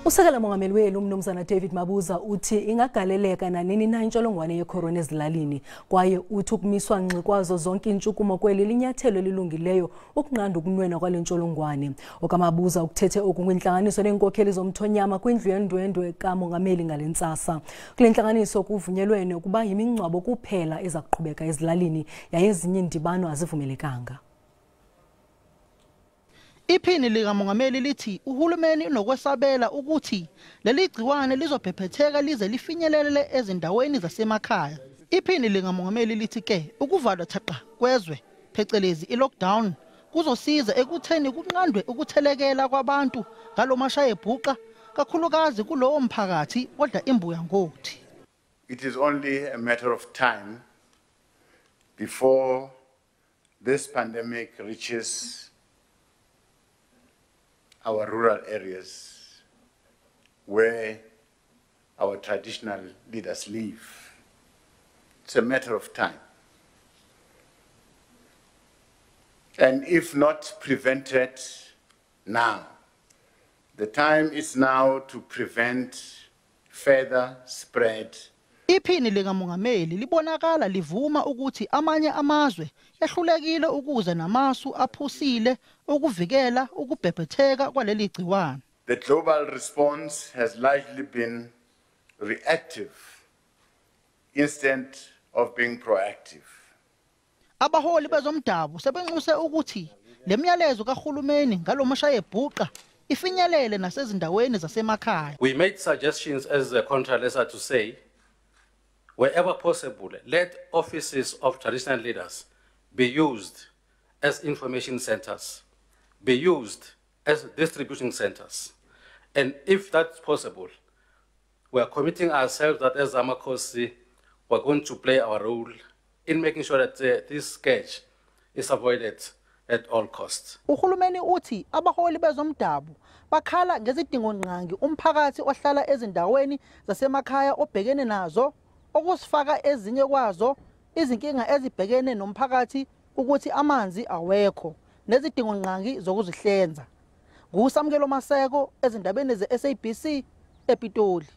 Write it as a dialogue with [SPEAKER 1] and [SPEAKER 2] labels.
[SPEAKER 1] Usekela mongameli weli umnumzana David Mabuza uthi ingagaleleka nanini na intsholongwane yekhorona ezilalini, kwaye uthi ukumiswa ngxi kwazo zonke iintshukumo kweli linyathelo elilungileyo ukunqanda ukunwenwa kwale ntsholongwane. OkaMabuza ukuthethe oku kwintlanganiso neenkokheli zomthonyama kwindlu yendwendwe kamongameli ngale ntsasa. Kule ntlanganiso kuvunyelwene ukuba yimingcwabo kuphela eza kuqhubeka ezilalini, yaye ezinye iindibano azivumelekanga.
[SPEAKER 2] Iphini likamongameli lithi uhulumeni unokwesabela ukuthi leli gciwane lizobhebhetheka lize lifinyelele ezindaweni zasemakhaya. Iphini likamongameli lithi ke ukuvalwa thaqa kwezwe phecelezi i-lockdown kuzosiza ekutheni kunqandwe ukuthelekela kwabantu ngalomashaye bhuqa, kakhulukazi kulowo mphakathi odla imbuya ngothi.
[SPEAKER 3] It is only a matter of time before this pandemic reaches our rural areas where our traditional leaders live. It's a matter of time. And if not prevented now, the time is now to prevent further spread.
[SPEAKER 2] Iphini likamongameli libonakala livuma ukuthi amanye amazwe ehlulekile ukuza namasu aphusile ukuvikela ukubhebhetheka kwaleli gciwane.
[SPEAKER 3] The global response has largely been reactive instead of being proactive.
[SPEAKER 2] Abaholi bezomdabu sebenxuse ukuthi lemiyalezo kahulumeni ngalomashaye bhuqa ifinyelele nasezindaweni zasemakhaya.
[SPEAKER 4] We made suggestions as a CONTRALESA to say, wherever possible, let offices of traditional leaders be used as information centers, be used as distribution centers. And if that's possible, we are committing ourselves that as Amakhosi, we're going to play our role in making sure that this scourge is avoided at all costs.
[SPEAKER 2] Uhulumeni uthi abaholi bezomdabu bakhala ngezidingongqangi umphakathi ohlala ezindaweni zasemakhaya obhekene nazo, okusifaka ezinye kwazo izinkinga ezibhekene nomphakathi ukuthi amanzi awekho nezidingongqangi zokuzihlenza. NguSamkelo Maseko ezindabeni ze-SABC ePitoli.